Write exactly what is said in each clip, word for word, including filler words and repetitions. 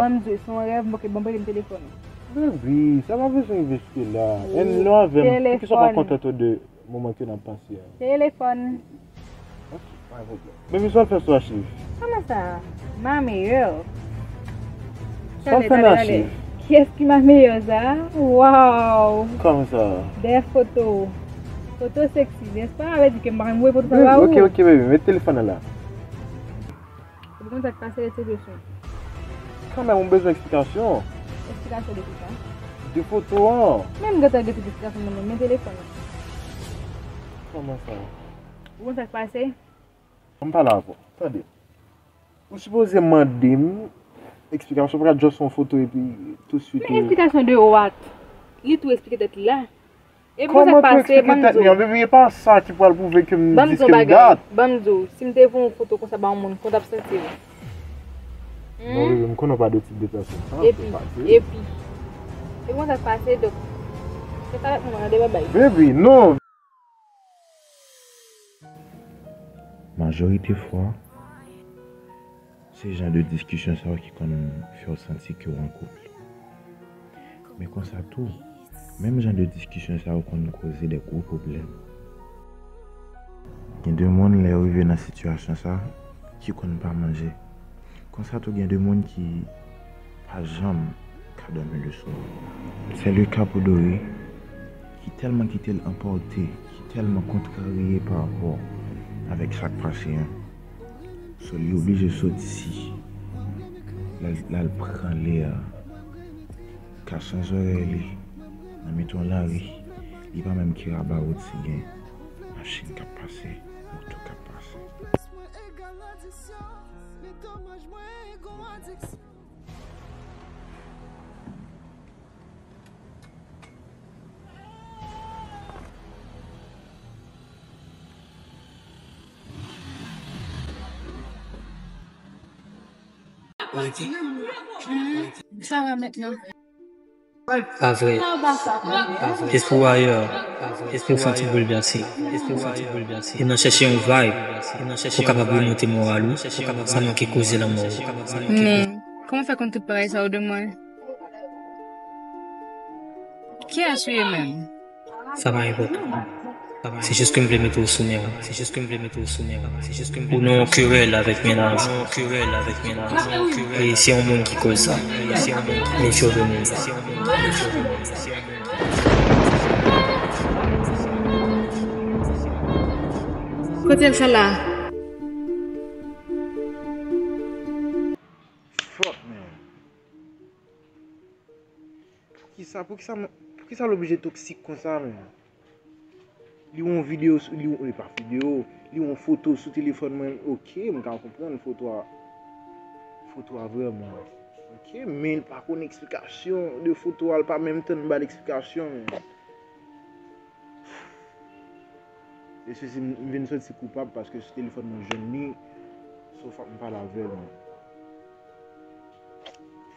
Ban m di w, se yon rèv, m poko, ban m prete m telefòn ou. Baby, sa pa bezwen rive jiske la. And love him. Poukisa w pa kontante w de moman ke n ap pase a? Telefòn. Ok, pa gen pwoblèm. Baby, sa w al fè sou achiv? Kòman sa? Ma meilleure. Sa w al fè nan achiv? Kiyès ki ma meilleure sa? Waw! Kòman sa? Dèyè foto. Foto sexy, nèspa? Sa vle di ke m pa ka voye foto sa ba ou? Ok, ok, baby, met telefòn nan la. Ou konn sa k pase, rete dosye. Kanmenm, ou bezwen eksplikasyon. Eksplikasyon de kisa? De foto an. Men m gentan gen tout eksplikasyon nan men, men telefòn nan. Kòman sa? Ou konn sa k pase? Ann pale avè w. Tande. Ou sipoze mande m eksplikasyon, pa just yon foto epi tousuit. Men ou eksplikasyon de what? Li tou eksplike tèt li la. Epi sa k pase, ban m di w. Kòman pou eksplike tèt li an, baby? E pa sa ki pral pwouve ke m di sa ke m di. Ban m di w, si m te voye yon foto konsa ba yon moun, kòman w t ap santi w? Non, baby, m konnen w pa de tip de pèsòn sa, se fasil. Epi, epi, epi kòman sa k pase, donk, se pa avèk mwen, de babay. Baby, non. Majorite fwa, se jan de diskisyon sa yo ki konn fè w santi ke w an koup. Men konsa tou, menm jan de diskisyon sa yo konn koze de gwo pwoblèm. Gen de moun, lè yo rive nan sitiyasyon sa, ki konn pa manje. Konsa tou, gen de moun ki pa janm ka dòmi le swa. C'est le cas pou Doré, ki tèlman kite l anpòte, ki tèlman kontrarye pa rapò avèk sa k pase an. So, li oblije soti, l al, l al pran lè a. Ka chanje orè li nan mitan lari, li pa menm kera bawo si gen machin k ap pase, moto k ap pase. Sa va mentnan. Pa vre. Espri w ayè. Espri w santi boulvèse. Espri w santi boulvèse. E nan chèche yon vibe pou kapab remonte moral ou, sa manke koze lanmò ou. Men, kòman w fè konn tout bagay sa yo de mwen? Kiyès ou ye menm? Sa pa enpòtan. Se jis ke m vle mete w sou men w. Se jis ke m vle mete w sou men w. Se jis ke m vle. Ou nan yon kerèl avèk mennaj. Ou nan yon kerèl avèk mennaj. E se yon moun ki koz sa. Mefye w de moun sa. Kote l sa la? Fuck, man. Poukisa, poukisa, poukisa l oblije toksik konsa, men? Li wè yon videyo, sou- li wè, pa videyo, li wè yon foto sou telefòn mwen. Ok, m ka konprann foto a, foto a vrèman. Ok, men l pa konn eksplikasyon de foto a, l pa menm tann ba l eksplikasyon, men. Mesye, si m, m vin santi koupab paske sou telefòn mwen jwenn li, so fòk m pale avè l, men.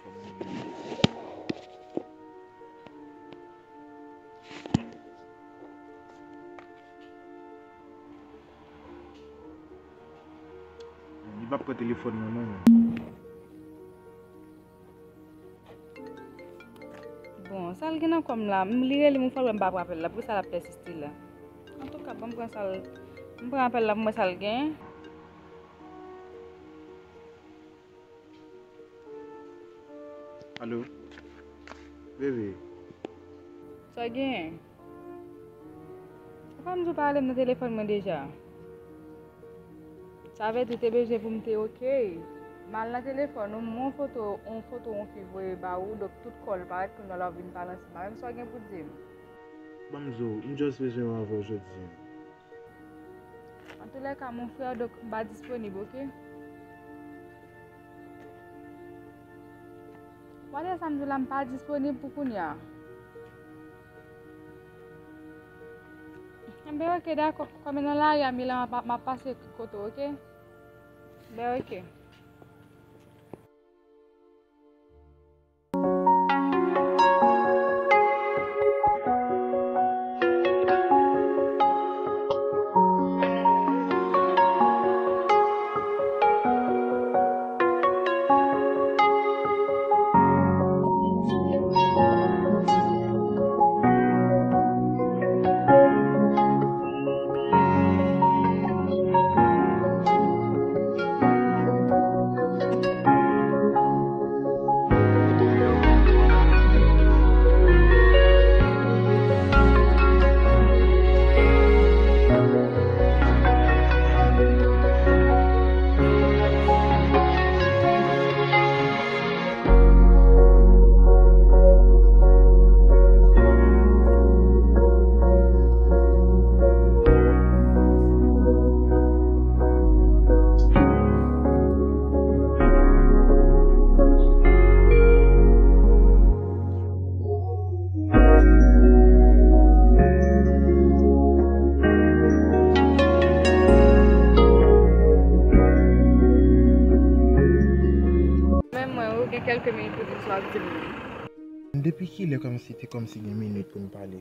Fòk m jwenn li. Li p ap pran telefòn nan, non, men. Bon, sa l gen nan kò m la, m, li rele m yon fwa, m p ap rapèl la, poukisa l ap pèsiste la? Antouka, ban m pran sa l, m pran apèl la pou m wè sa l gen. Alo? Bebe. Sa gen? Ou pa m di w pa rele m nan telefòn mwen deja? Sa vle di w te bezwen pou m te ok. M al nan telefòn ou, m wè yon foto, yon foto yon fi voye ba ou, donk tout kò l parèt, kounye a la w vin pale ansanm avè m, sa w gen pou di m? Ban m di w, m just bezwen wè avè w jodi a. Antoulèka, mon frè, donk m pa disponib, ok? Wale sa m di w la, m pa disponib pou kounye a. Enben, ok, dakò. Kòm e nan lari a m ye la, m ap, m ap pase kote w, ok? Enben, ok. Gen kèlke minit pou di m sa w ap di m nan. Depi kilè kòmsi te kòmsi gen minit pou n pale?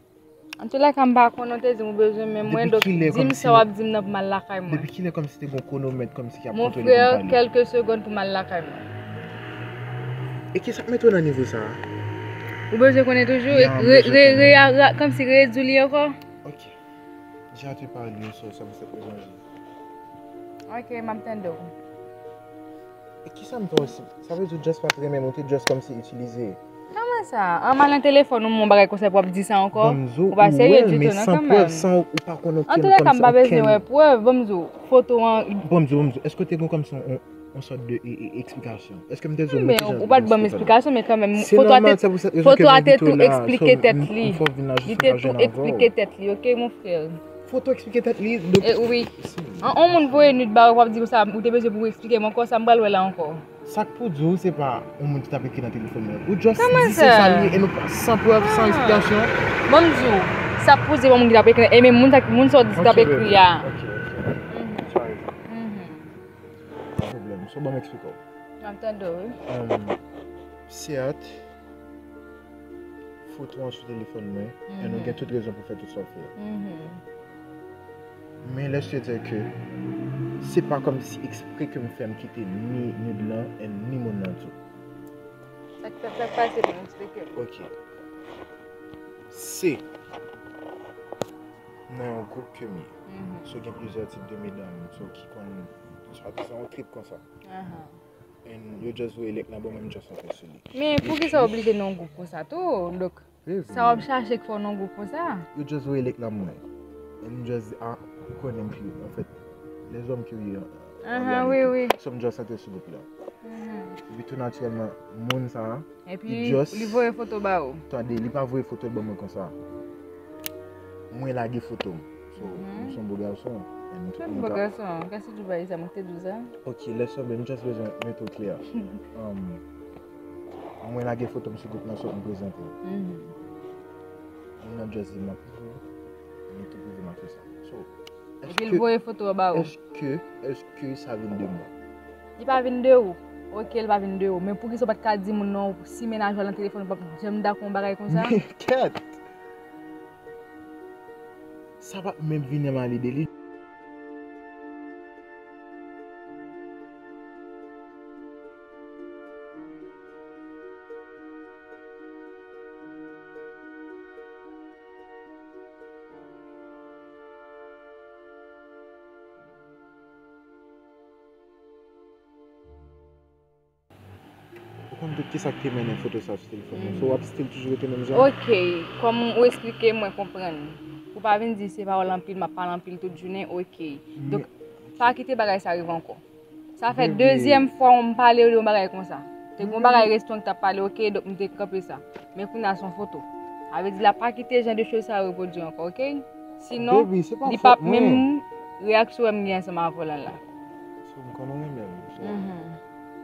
Antoulèka, m pa konnen w te di m ou bezwen men mwen, donk di m sa w ap di m nan pou m al lakay mwen. Depi kilè kòmsi te gen yon kwonomèt kòmsi ki ap kontwole pou m pale? Mon frè, kèlke segonn pou m al lakay mwen. E kisa k mete w nan nivo sa a? Ou bezwen konnen toujou? Ya, m bezwen konnen. Re, re, re, re, re, kòmsi redi w li ankò? Ok. J'ai hâte de parler au soir, ça me fait plaisir. Ok, m ap tande w. E kisa m fè w si? Sa vle di w just pa t renmen m, ou te just kòmsi itilize. Kòman sa? An m al nan telefòn ou, m wè yon bagay konsa, w ap di sa ankò? Ou pa serye ditou non, kanmenm. Antoulèka, m pa bezwen wè prèv. Ban m di w, foto an. Ban m di w, ban m di w, èske w te gen kòmsi yon, yon, yon sòt de e, e, eksplikasyon? Èske m te di w men kijan ou pa t ban m eksplikasyon, men kanmenm, foto a te, foto a te tou eksplike tèt li. Li te tou eksplike tèt li, ok, mon frè? Foto eksplike tèt li, donk. E, wi. An, yon moun voye nude ba ou, w ap di konsa, ou te bezwen pou w eksplike m ankò, sa m pral wè la ankò. Sa k pou di w, se pa yon moun ki t ap ekri nan telefòn mwen. Ou just di se sa li ye, e nou pa, san prèv, san eksplikasyon. Ban m di w, sa k pou di w, yon moun ki t ap ekri, e menm moun sa, moun sa w di ki t ap ekri a. Ok, ok, ok. Mhm. Ou pa gen pwoblèm, so ban m eksplike w. M ap tande w, wi. Sèt, foto an sou telefòn mwen, e nou gen tout rezon pou fè tout sa w fè. Men let's just say ke se pa kòmsi eksprè ke m fè m kite ni nude lan and ni moun nan tou. Sa k, sa k pase, ban m eksplike w. Ok. Se nan yon gwoup ke m ye. So gen plizyè tip de medam, so ki konn, swadizan yon trip konsa. And yo just voye link lan ban mwen, m just antre sou li. Men poukisa w oblije nan yon gwoup konsa tou? Donk, sa w ap chache k fè w nan yon gwoup konsa? Yo just voye link lan mwen. And m just di, ah, ou konnen m pi, anfèt, lèzòm ki ye an, an reyalite. So m just antre sou gwoup la. Epi tou natirèlman, moun sa a, epi li voye foto ba ou? Tande, li pa voye foto l ban mwen konsa. Mwen lage foto m. So, m se yon bo gason. Tout bo gason, kèsi di w pa sa, mwen te di w sa. Ok, lè sa, men m just bezwen mete w klè. Um, mwen lage foto m sou gwoup lan, so m prezante. Moun nan just di m ap, li tou prive m ap fè sa. So, epi l voye foto an ba ou? Èske, èske sa vin de mwen? Li pa vin de ou. Ok, li pa vin de ou. Men poukisa w pa t ka di moun nan, si mennaj ou al nan telefòn, ou p ap janm dakò yon bagay konsa? Men kèt! Sa pa t menm vin nan lide li. Ou konn tout kisa k te mennen foto sa sou telefòn mwen. So, w ap still toujou rete menm jan? Ok, kòm ou eksplike, mwen konprann. Ou pa vin di se pawòl anpil, m ap pale anpil tout jounen, ok. Donk, pa kite bagay sa rive ankò. Sa fè dezyèm fwa w m pale w de yon bagay konsa. Te gon bagay restoran ki t ap pale, ok, donk m te kanpe sa. Men kounye a se yon foto. Sa vle di l ap pa kite jan de choz sa yo repwodui ankò, ok? Sinon, li p ap menm reyaksyon w wè m gen ansanm avè w lan la. So, m konn ou renmen m, so.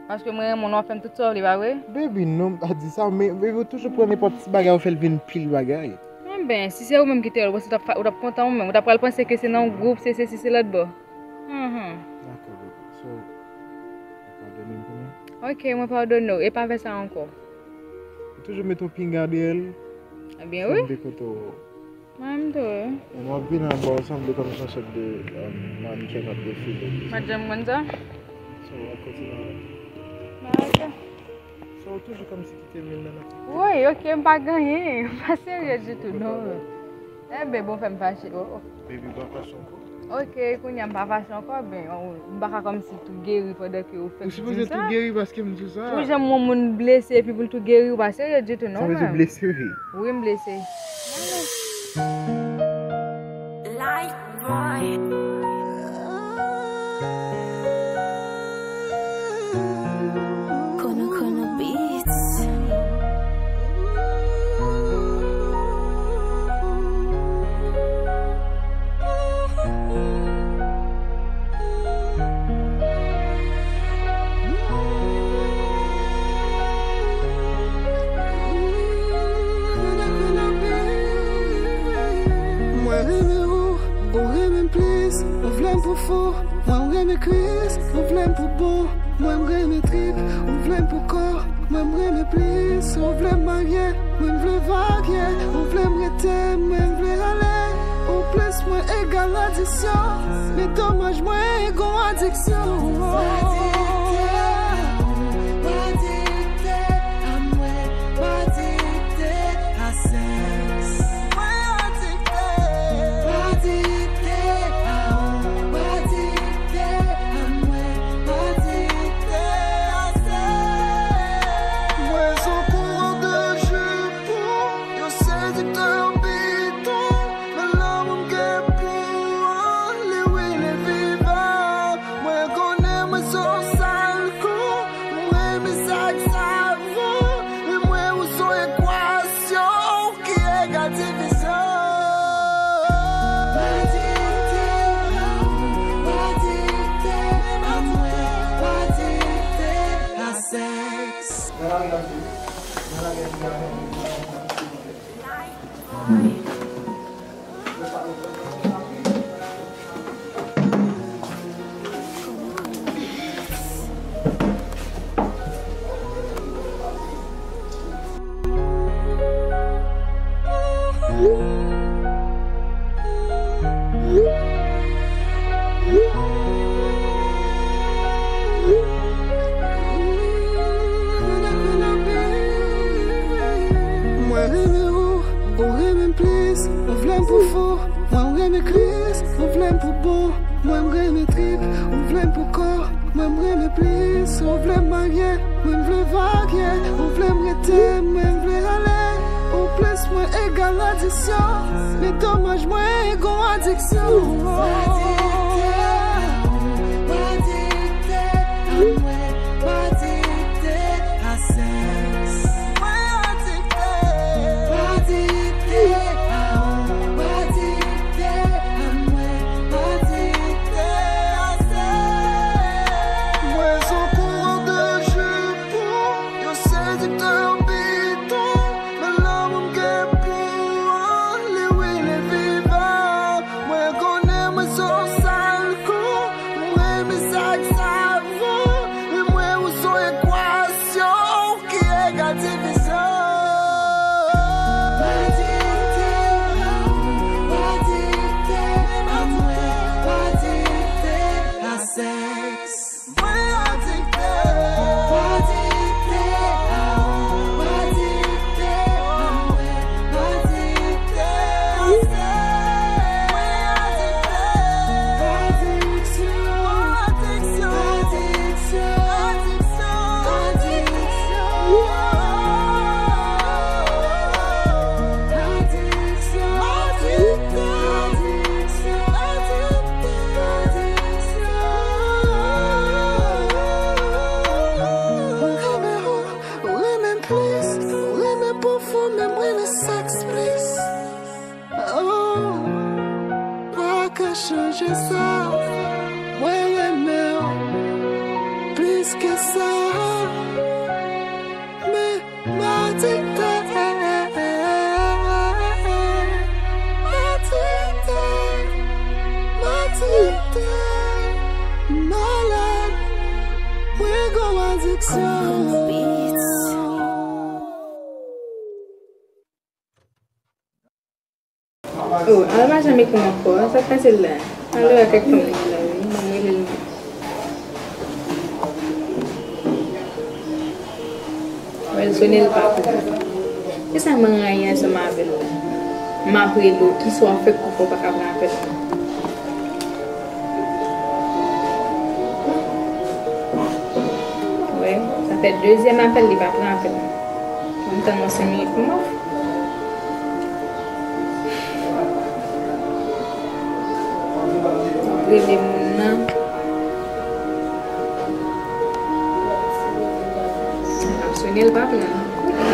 Paske mwen renmen w, w ap fè m tout sa w vle, pa vre? Baby, non, m pa di sa, men baby, ou toujou pran nenpòt ti bagay, ou fè l vin pil bagay. Enben, si se ou menm ki te wè l, ou panse ou t ap fa-, ou t ap kontan ou menm, ou t ap pral panse ke se nan yon gwoup, se sesi, se lòt bò. Dakò, baby. So, ou padone m pou mwen? Ok, mwen padone w, e pa fè sa ankò. Ou toujou met yon pinga dèyè l. Ebyen, wi. Fè m dekote w. Mwen menm tou, wi. E nou ap vin anba w sanble kòm se yon sòt de, um, mannequin k ap defile. Madanm konn sa? So, w ap kontinye. Mwen rete. So, ou toujou kòmsi kite men nan nan. Woy, ok, m pa gen anyen. M pa serye ditou, non. Enben, bon, fè m fache. Oh, oh. Baby, pa fache ankò. Ok, kounye a m pa fache ankò, ben, oh, m pa ka kòmsi tou geri pandan ke ou fèk di m sa. Ou sipoze tou geri paske m di w sa. Pou jan yon moun blese epi pou l tou geri, ou pa serye ditou, non, frè m. Sa vle di w blese, wi. Wi, m blese. Life boy. Kono Kono Beats. Mwen renmen ou, ou renmen m plis, ou vle m pou fou. Mwen, m renmen kwis, ou vle m pou bon. Mwen, m renmen trip, ou vle m pou kò. Mwen, m renmen plis, ou vle m marye, mwen, m vle varye, ou vle m rete, mwen, m vle ale, ou plis, mwen, egal adiksyon, men domaj, mwen, gon adiksyon. M adikte a ou, m adikte a mwen, m adikte a sèks. Mwen adikte, m adikte a ou, m adikte a mwen, m adikte a sèks. Mwen se yon kouran de jipon, yon sediktè bidon, men lanmou m gen pou ou an, li rele vivan. Mwen konnen mwen se yon sal kou, mwen renmen sa k savon, men mwen ou se yon ekwasyon ki egal divizyon. M adikte a ou, m adikte a mwen, m adikte a sèks. Mwen renmen ou, ou renmen m plis, ou vle m pou fou. Mwen, m renmen Kris, ou vle m pou bon. Mwen, m renmen trip, ou vle m pou kò. Mwen, m renmen plis, ou vle m marye. Mwen, m vle varye, ou vle m rete. Mwen, m vle ale, ou plis, mwen, egal adiksyon, men domaj, mwen, gon adiksyon. M adikte a ou, m adikte a mwen, m adikte a sèks. Mwen adikte, m adikte a ou, m adikte a mwen, m adikte a sèks. Mwen se yon kouran de jipon, yon sediktè bidon, men lanmou m gen pou ou an, li rele vivan. Mwen konnen mwen se yon sal kou, mwen renmen sa k savon, men mwen ou se yon ekwasyon ki egal divizyon. M adikte a ou, m adikte a mwen, m adikte a sèks. Mwen adikte, m adikte a ou, m adikte a mwen, m adikte a sèks. Mwen adikte, adiksyon, adiksyon, adiksyon, adiksyon. Adiksyon, adiksyon, adiksyon, adiksyon. Mwen renmen ou, ou renmen m plis, ou renmen pou fou, men mwen renmen sèks plis. Oh, pa ka chanje sa, mwen renmen w plis ke sa. Men m adikte, m adikte, m adikte, malad, mwen gon adiksyon. Oh, Al pa janm ekri m ankò. Sa k pase l la? Al wè kèk fanm nan la, wi. Ban m rele l. Wè l sonnen, l pa pran. Kisa m anrayi ansanm avè l la? M ap rele w, kisa w ap fè k ou pa ka pran apèl mwen? Wè, sa fè dezyèm apèl, li pa pran apèl mwen. Ban m tann yon senk minit pou m off. Rele moun nan. M ap sonnen, l pa pran. Ok.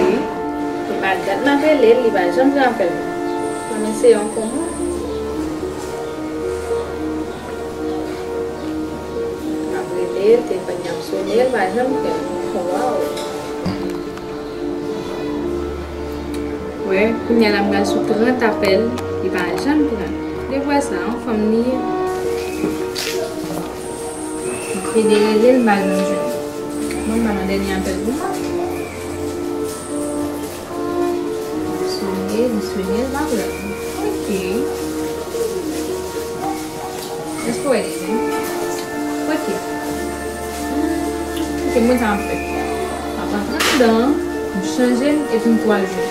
E pa dat m ap rele l, li pa janm pran apèl mwen. Mwen eseye ankò mwen. M ap rele l, telefòn nan ap sonnen, l pa janm pran. Waw. Wè, kounye a la m pral sou trant apèl, li pa janm pran. Depi sa, yon fanm li ye. M ap rele, rele l, m pa janm jwenn. Mwen, m pa nan dènye apèl pou mwen. Lumière naturelle. Ok. Just wait. Ok. Hmm, ok, mwen sa ap fè. M ap antre andan, m chanje, epi m pral jwe.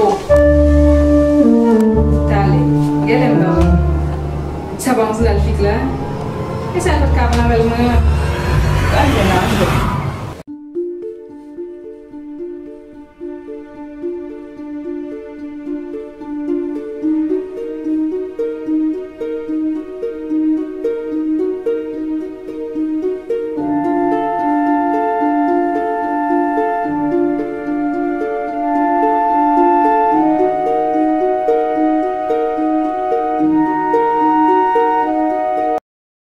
Oh. Talè. Genlè m pa wè. Sa pa yon jounal fik la? E sa l pa t ka pran avè l mwen an?